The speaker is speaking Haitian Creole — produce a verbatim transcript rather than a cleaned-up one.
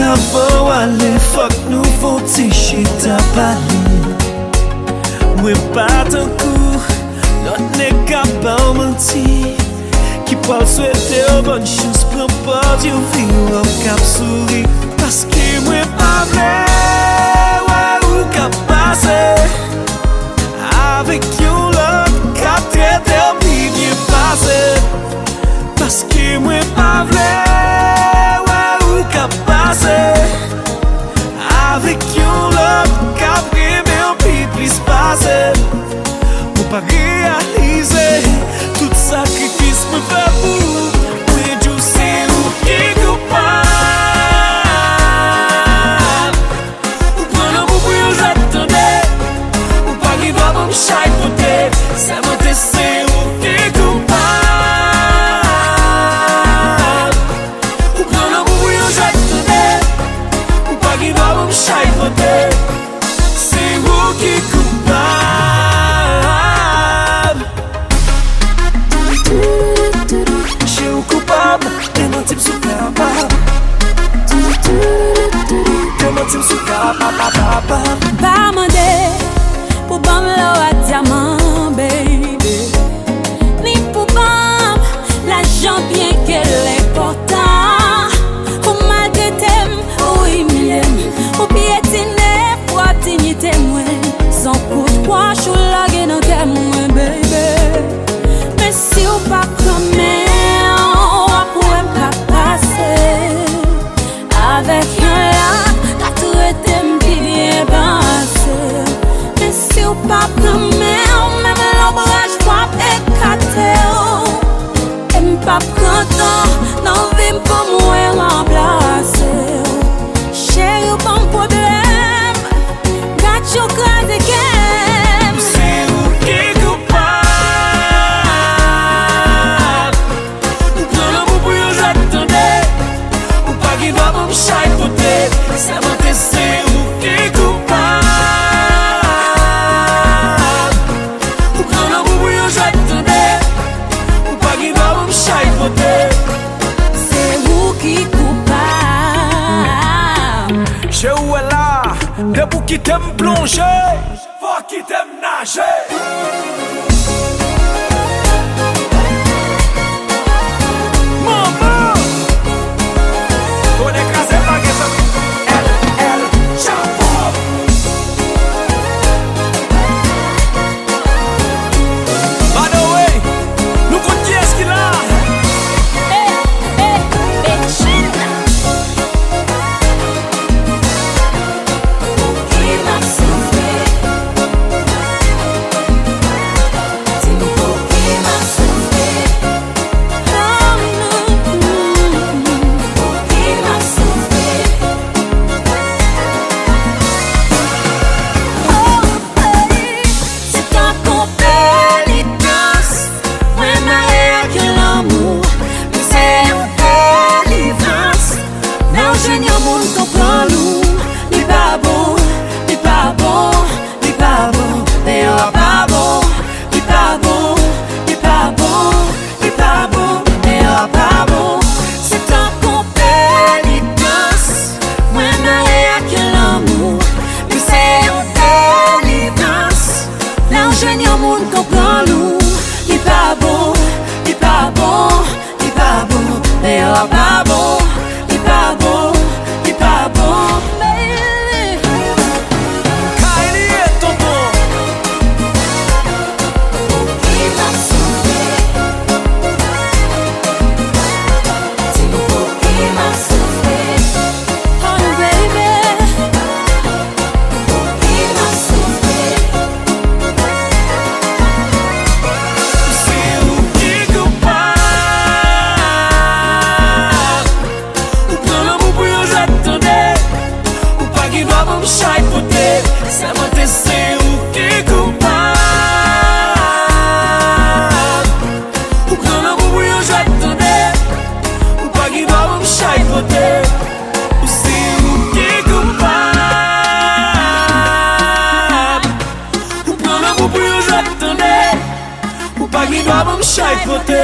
Avan w ale, fòk nou fè yon ti chita pale. Mwen pa tankou lòt nèg k ap ba w manti, ki pral swete w bòn chans, pran pòz yon vi w k ap souri. Paske mwen pa vle wè ou k ap pase avèk yon lòt k ap trete w pi byen pase. Paske mwen pa vle wè ou k ap pase avèk yon lòt k ap renmen w pi plis pase. Ou pa reyalize tout sakrifis mwen fè pou ou. Mwen di w se ou ki koupab. Ou pran lanmou pou yon jwèt, tande. Ou pa gen dwa ban m chay pote. Sèmante se ou ki koupab. Ou pran lanmou pou yon jwèt, tande. Ou pa gen dwa ban m chay pote. Se ou ki koupab. Che ou koupab, demanti m si w kapab. Demanti m si w kapab. Pa mande pou ban m lò ak dyaman, baby. Ni pou ban m lajan, byen ke l enpòtan. Ou maltrete m, ou imilye m, ou pyetine pwòp diyite mwen. San kout wòch ou lage nan kè mwen, baby. Men si w pa pran men, w ap wè m pa pase avèk yon lòt k ap trete m pi byen pase. Men si w pa pran men, menm lonbraj w ap ekate w. E m p ap pran tan nan vi m pou mwen ranplase w. Cheri, w ban m pwoblèm. Gad jan w kraze kè m. Se ou ki koupab. Ou pran lanmou pou yon jwèt, tande. Ou pa gen dwa ban m chay pote. Sèmante se ou ki koupab. Ou pran lanmou pou yon jwèt, tande. Ou pa gen dwa ban m chay pote. Se ou ki koupab. Je ou wè la, depi w kite m plonje. Fò w kite m naje. Manman! Tonnè kraze m la, gen zanmi. L L Chapo. By the way, nou konn kiyès ki la. Hey, hey, hey, China. Pou ki m ap soufri? Di m pou ki m ap soufri? Pou ki m ap soufri? Oh, hey, se tankou penitans. Mwen mare ak yon lanmou, men se yon delivrans. Lè w jwenn yon moun k konprann ou, li pa bon, li pa bon, li pa bon. Deyò a pa bon, li pa bon, li pa bon, li pa bon. Deyò a pa bon. Se tankou penitans. Mwen mare ak yon lanmou, men se yon delivrans. Lè w jwenn yon moun k konprann ou, li pa bon, li pa bon, li pa bon. Deyò a pa bon, li pa bon, li pa bon, baby. Kay li ye, tonton. Pou ki m ap soufri? Di m pou ki m ap soufri? Oh, baby. Pou ki m ap soufri? Se ou ki koupab. Ou pran lanmou pou yon jwèt, tande. Ou pa gen dwa ban m chay pote. Sèmante se ou ki koupab. Ou pran lanmou pou yon jwèt, tande. Ou pa gen dwa ban m chay pote. Ou se ou ki koupab. Ou pran lanmou pou yon jwèt, tande. Ou pa gen dwa ban m chay pote.